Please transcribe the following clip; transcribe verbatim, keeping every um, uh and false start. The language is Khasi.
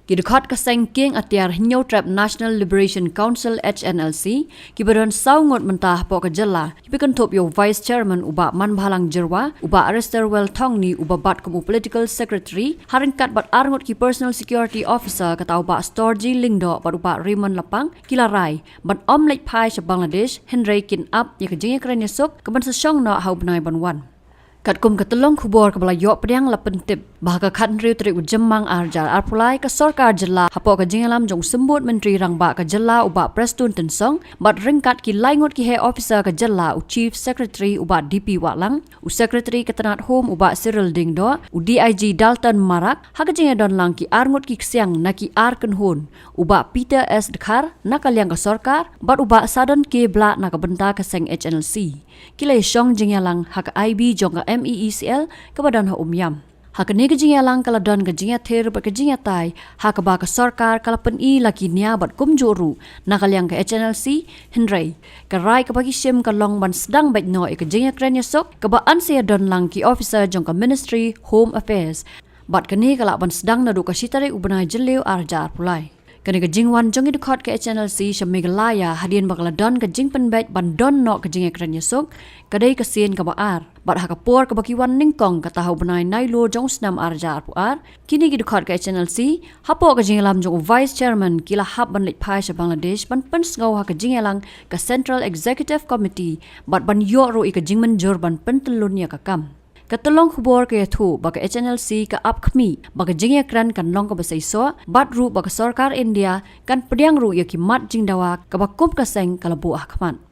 Ki dkhot ka seng kieng atiar Hynñiewtrep National Liberation Council, H N L C, kiba don saw ngut mynta hapoh ka jylla, kiba kynthup ïa u Vice Chairman u Bah Manbhalang Jyrwa, u Bah Arresterwell Thongni uba bat kum u Political Secretary, ha ryngkat bad ar ngut ki Personal Security Officer, kata u Bah Storji Lyngdoh bad u Bah Raymond Lapang, ki la rai ban ym leit phai sha Bangladesh, hynrei kin ap ïa ka jingïakren ïasuk kaban sa shong noh ha u bnai ban wan. Katkum ka tyllong khubor kaba la ïoh pdiang, la pyntip ba ha ka khathynriew tarik u Jymmang arhajar arphew lai, ka sorkar jylla hapoh ka jingïalam jong u Symbud Myntri Rangbah ka jylla u Bah Prestone Tynsong bad ryngkat ki lai ngut ki heh officer ka jylla, u Chief Secretary u Bah D P Wahlang, u Secretary ka tnat Home u Bah Cyril Diengdoh, u D I G Dalton Marak, ha ka jingïadonlang ki ar ngut ki ksiang na ki ar kynhun, u Bah Peter S Dkhar na ka liang ka sorkar bad u Bah Sadon K Blah na ka bynta ka seng H N L C. Ki la ïashong jingïalang ha ka I B jong ka M E E C L kaba don ha Umiam. Ha kane ka jingïalang ka la don ka jingïathir bad ka jingïatai ha kaba ka sorkar ka la pyni la ki nia bad kumjuh ruh na ka liang ka H N L C, hynrei ka rai kaba ki shim ka long ban sdang beit noh ïa ka jingïakren ïasuk kaba yn sa ïadonlang ki officer jong ka Ministry Home Affairs. Bad kane ka lah ban sdang naduh ka shi tarik u bnai Jylliew arhajar arphew lai. Kane ka jingwan jong ki dkhot ka H N L C sha Meghalaya hadien ba ka la don ka jingpynbeit ban don noh ka jingïakren ïasuk, ka dei ka sien kaba ar. Bad ha ka por kaba ki wan nyngkong, kata ha u bnai Nailur jong u snem arhajar arphew ar, kine ki dkhot ka H N L C hapoh ka jingïalam jong u Vice Chairman ki la hap ban leit phai sha Bangladesh ban pynsngew ha ka jingïalang ka Central Executive Committee bad ban ïoh ruh ïa ka jingmynjur ban pyntyllun ïa ka kam. Ka tyllong khubor ka ïathuh ba ka H N L C ka ap khmih ba ka jingïakren kan long kaba seisoh bad ruh ba ka sorkar India kan pdiang ruh ïa ki mat jingdawa kaba kum ka seng ka la buh ha khmat.